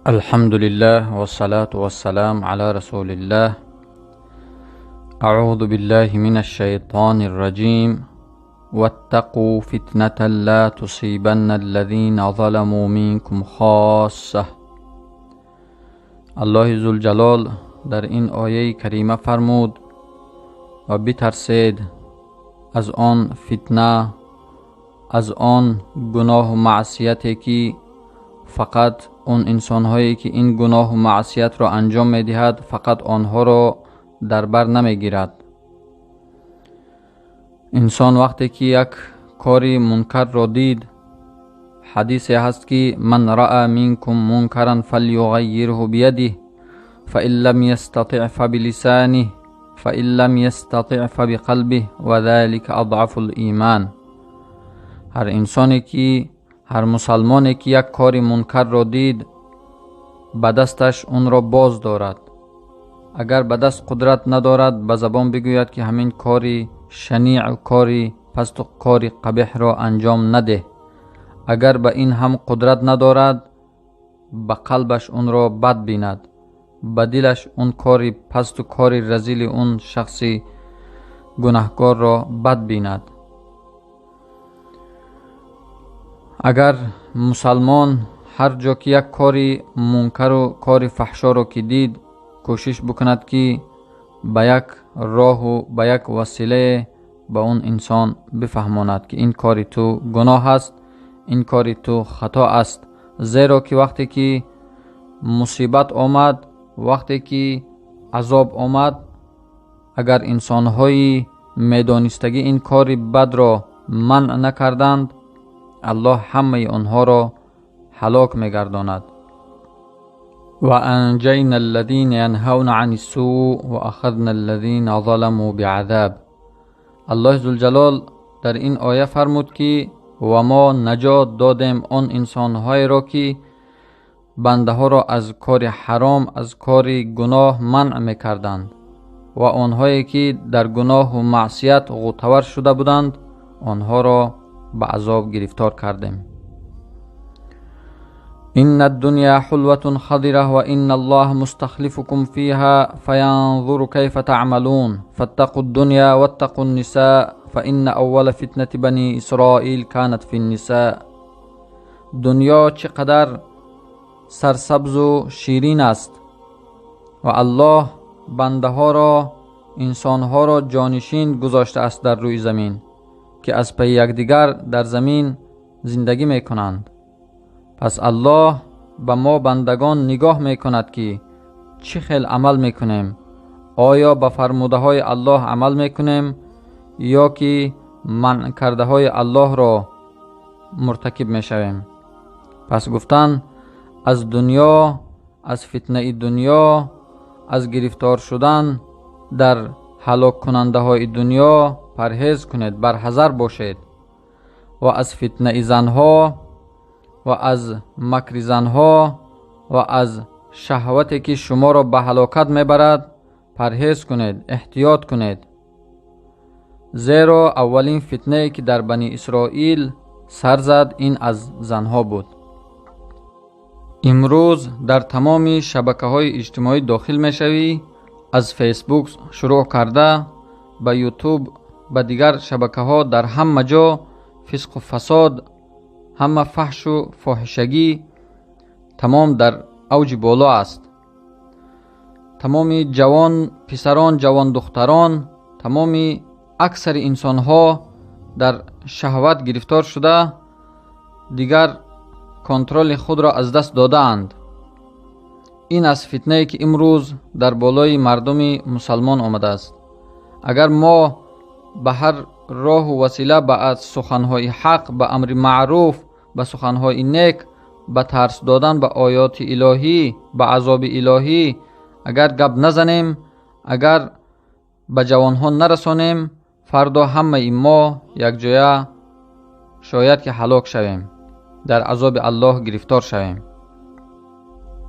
الحمد لله والصلاة والسلام على رسول الله. أعوذ بالله من الشيطان الرجيم. واتقوا فتنة لا تصيبن الذين ظلموا منكم خاصة. الله ذوالجلال در این آیه کریمه فرمود: و بترسید از آن فتنه، از آن گناه و معصیتی که فقط он инсонҳое ки ин гуноҳу маъсиятро анҷом медиҳад, фақат онҳоро дар бар намегирад. Инсон вақте ки як кори мункарро дид, ҳадисе ҳаст ки ман раъа минкум мункаран фалюғайирҳу биядиҳ, фаин лам ястатиъ фабилисаних, фаин лам ястатиъ фабиқалбиҳ, ва залика адъафу лиман. Ҳар инсоне ки, ҳар мусалмоне ки як кори мункарро дид, ба дасташ онро боз дорад. Агар ба даст қудрат надорад, ба забон бигӯяд ки ҳамин кори шаниъ, кори пасту кори қабеҳро анҷом надеҳ. Агар ба ин ҳам қудрат надорад, ба қалбаш онро бад бинад, ба дилаш он кори пасту кори разили он шахси гунаҳкорро бад бинад. Агар мусалмон ҳар ҷо ки як кори мункару кори фаҳшоро ки дид, кӯшиш бикунад ки ба як роҳу ба як василае ба он инсон бифаҳмонад ки ин кори ту гуноҳ аст, ин кори ту хато аст. Зеро ки вақте ки мусибат омад, вақте ки азоб омад, агар инсонҳои медонистагӣ ин кори бадро манъ накарданд, аллоҳ ҳамаи онҳоро ҳалок мегардонад. Ва анҷайна аллазина янҳавна ани ссӯъ ва ахазна аллазина заламу биазаб. Аллоҳи зулҷалол дар ин оя фармуд ки ва мо наҷот додем он инсонҳоеро ки бандаҳоро аз кори ҳаром, аз кори гуноҳ манъ мекарданд ва онҳое ки дар гуноҳу маъсият ғӯтавар шуда буданд, онҳоро ба азоб гирифтор кардем. إن الدنيا حلوة خضرة وإن الله مستخلفكم فيها فينظر كيف تعملون، فاتقوا الدنيا واتقوا النساء، فإن أول فتنة بني إسرائيل كانت في النساء. دنیا چقدر سرسبز و شیرین است و الله بنده ها را، انسان ها را جانشین گذاشته است در روی زمین که از پی یکدیگر در زمین زندگی میکنند. پس الله به ما بندگان نگاه میکند که چه خیل عمل میکنیم، آیا به فرموده های الله عمل میکنیم یا که منع کرده های الله را مرتکب میشویم. پس گفتن از دنیا، از فتنه دنیا، از گرفتار شدن در هلاک کننده های دنیا پرهیز کنید، برحذر باشید و از فتنه زنها و از مکر زنها و از شهوتی که شما را به هلاکت میبرد پرهیز کنید، احتیاط کنید. زیرا اولین فتنه که در بنی اسرائیل سر زد این از زنها بود. امروز در تمام شبکه های اجتماعی داخل میشوی، از فیسبوک شروع کرده به یوتیوب، به دیگر شبکه ها، در همه جا فسق و فساد، همه فحش و فاحشگی تمام در اوج بالا است. تمام جوان پسران، جوان دختران، تمام اکثر انسان ها در شهوت گرفتار شده دیگر کنترل خود را از دست داده اند. این از فتنه که امروز در بالای مردم مسلمان آمده است. اگر ما به هر راه و وسیله، به سخنهای حق، به امر معروف، به سخنهای نیک، به ترس دادن به آیات الهی، به عذاب الهی اگر گپ نزنیم، اگر به جوانها نرسانیم، فردا همه ما یک جایه شاید که هلاک شویم، در عذاب الله گرفتار شویم.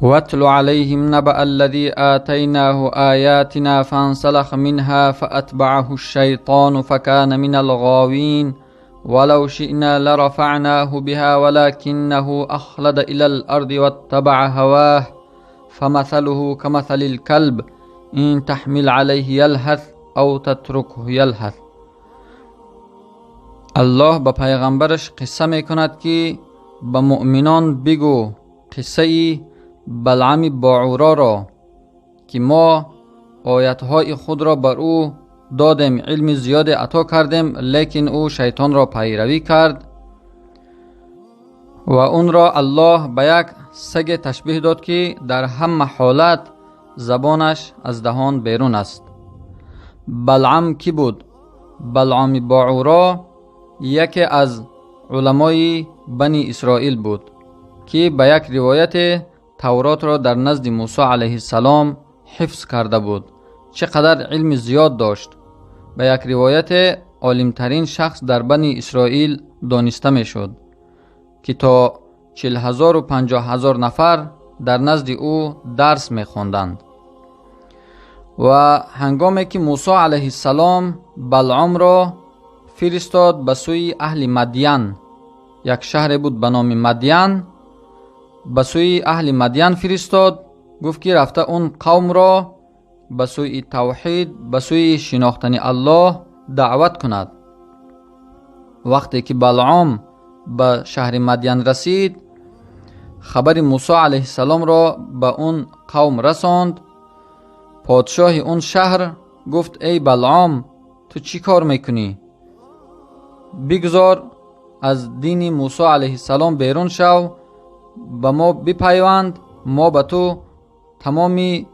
واتل عليهم نبأ الذي آتيناه آياتنا فانسلخ منها فأتبعه الشيطان فكان من الغاوين. ولو شئنا لرفعناه بها ولكنه أخلد إلى الأرض واتبع هواه فمثله كمثل الكلب إن تحمل عليه يلهث أو تتركه يلهث. Аллоҳ ба пайғамбараш қисса мекунад, ки ба муъминон бигӯ қиссаи Балъами Боъуроро, ки мо оятҳои худро бар ӯ додем, илми зиёде ато кардем, лекин ӯ шайтонро пайравӣ кард ва онро Аллоҳ ба як саге ташбиҳ дод, ки дар ҳама ҳолат забонаш аз даҳон берун аст. Балъам кӣ буд? Балъоми Боъуро яке аз уламои Бани Исроил буд, ки ба як ривояте Тавротро дар назди Мусо алайҳиссалом ҳифз карда буд. Чӣ қадар илми зиёд дошт! Ба як ривояте олимтарин шахс дар Бани Исроил дониста мешуд, ки то 40 000 50 000 нафар дар назди ӯ дарс мехонданд. Ва ҳангоме ки Мусо алайҳиссалом Балъомро фиристод ба сӯи аҳли Мадян, як шаҳре буд ба номи Мадян, ба сӯи аҳли Мадян фиристод, гуфт, ки рафта он қавмро ба сӯи тавҳид, ба сӯи шинохтани Аллоҳ даъват кунад. Вақте ки Балъом ба шаҳри Мадян расид, хабари Мусо алайҳиссаломро ба он қавм расонд. Подшоҳи он шаҳр гуфт: «Эй Балъом, ту чӣ кор мекунӣ? Бигзор, аз дини Мусо алайҳиссалом берун шав, ба мо бипайванд. Мо ба ту тамоми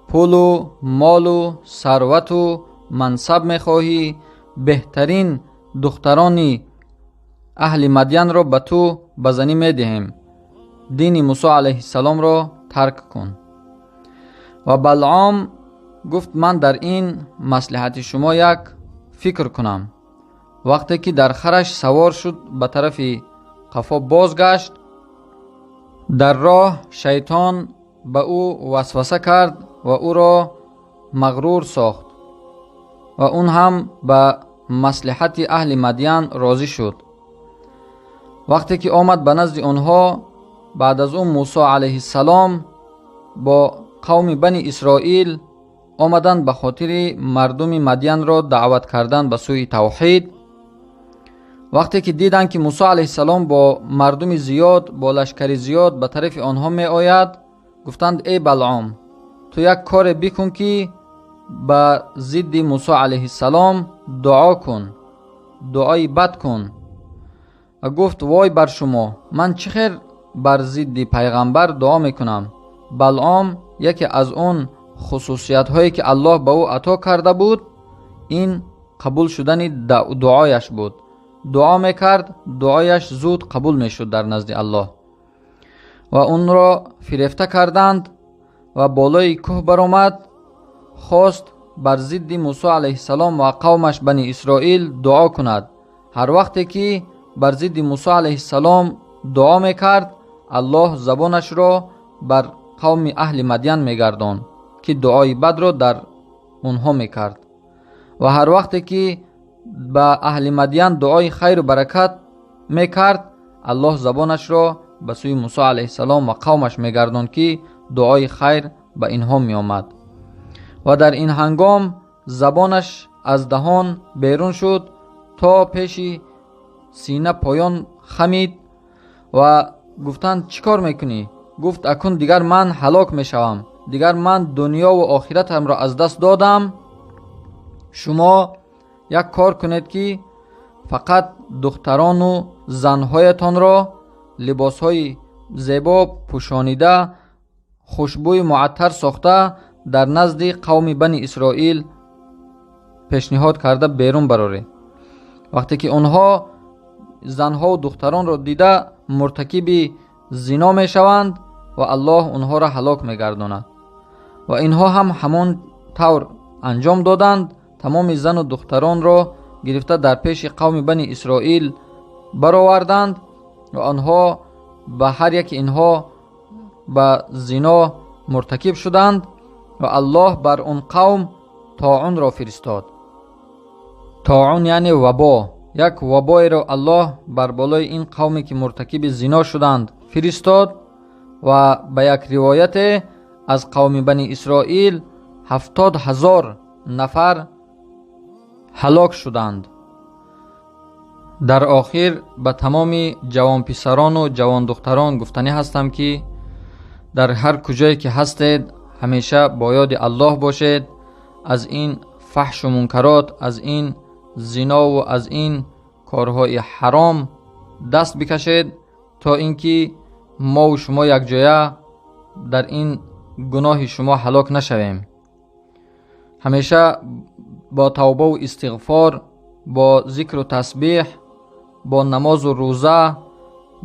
пулу молу сарвату мансаб мехоҳӣ, беҳтарин духтарони аҳли Мадянро ба ту ба занӣ медиҳем. Дини Мусо алайҳиссаломро тарк кун». Ва Балъом гуфт: «Ман дар ин маслиҳати шумо як фикр кунам». Вақте ки дар хараш савор шуд, ба тарафи қафо бозгашт, дар роҳ шайтон ба ӯ васваса кард ва ӯро мағрур сохт ва он ҳам ба маслиҳати аҳли Мадян розӣ шуд. Вақте ки омад ба назди онҳо, баъд аз он Мусо алайҳиссалом бо қавми Бани Исроил омаданд ба хотири мардуми Мадянро даъват кардан ба сӯи тавҳид. Вақте ки диданд, ки Мусо алайҳиссалом бо мардуми зиёд, бо лашкари зиёд ба тарафи онҳо меояд, гуфтанд: «Эй Балъом, ту як коре бикун, ки ба зидди Мусо алайҳиссалом дуо кун, дуои бад кун». Ва гуфт: «Вой бар шумо, ман чӣ хел бар зидди пайғамбар дуо мекунам?» Балъом яке аз он хусусиятҳое, ки Аллоҳ ба ӯ ато карда буд, ин қабул шудани дуояш буд. Дуо мекард, дуояш зуд қабул мешуд дар назди Аллоҳ. Ва онро фирефта карданд ва болои кӯҳ баромад, хост бар зидди Мусо алайҳиссалом ва қавмаш Бани Исроил дуо кунад. Ҳар вақте ки бар зидди Мусо алайҳиссалом дуо мекард, Аллоҳ забонашро бар қавми аҳли Мадян мегардонд, ки дуои бадро дар онҳо мекард, ва ҳар вақте ки ба аҳли Мадян дуои хайру баракат мекард, Аллоҳ забонашро ба сӯи Мусо алайҳиссалом ва қавмаш мегардонд, ки дуои хайр ба инҳо меомад. Ва дар ин ҳангом забонаш аз даҳон берун шуд, то пеши сина поён хамид ва гуфтанд: «Чӣ кор мекунӣ?» Гуфт: «Акун дигар ман ҳалок мешавам, дигар ман дунёву охиратамро аз даст додам. Шумо як кор кунед, ки фақат духтарону занҳоятонро либосҳои зебо пӯшонида, хушбӯи муаттар сохта, дар назди қавми Бани Исроил пешниҳод карда берун бароред. Вақте ки онҳо занҳову духтаронро дида, муртакиби зино мешаванд ва Аллоҳ онҳоро ҳалок мегардонад». Ва инҳо ҳам ҳамон тавр анҷом доданд. Тамоми зану духтаронро гирифта, дар пеши қавми Бани Исроил бароварданд ва онҳо ба ҳар яки инҳо ба зино муртакиб шуданд ва Аллоҳ бар он қавм тоунро фиристод. Тоун яъне вабо. Як вабоеро Аллоҳ бар болои ин қавме ки муртакиби зино шуданд фиристод ва ба як ривояте аз қавми Бани Исроил 70,000 нафар ҳалок шуданд. Дар охир ба тамоми ҷавонписарону ҷавондухтарон гуфтанӣ ҳастам, ки дар ҳар куҷое ки ҳастед, ҳамеша бо ёди Аллоҳ бошед. Аз ин фаҳшу мункарот, аз ин зинову аз ин корҳои ҳаром даст бикашед, то ин ки мову шумо якҷоя дар ин гуноҳи шумо ҳалок нашавем. Ҳамеша бо тавбаву истиғфор, бо зикру тасбеҳ, бо намозу рӯза,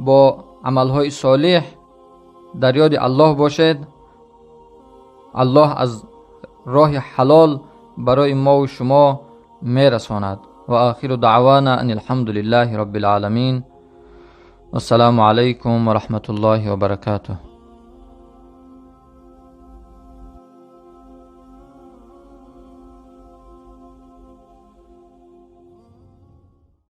бо амалҳои солиҳ дар ёди Аллоҳ бошед. Аллоҳ аз роҳи ҳалол барои мову шумо мерасонад. Ва охиру даъвана ан алҳамду лиллаҳи робби лъоламин. Вассалому алайкум ва раҳматуллоҳи ва баракатуҳ.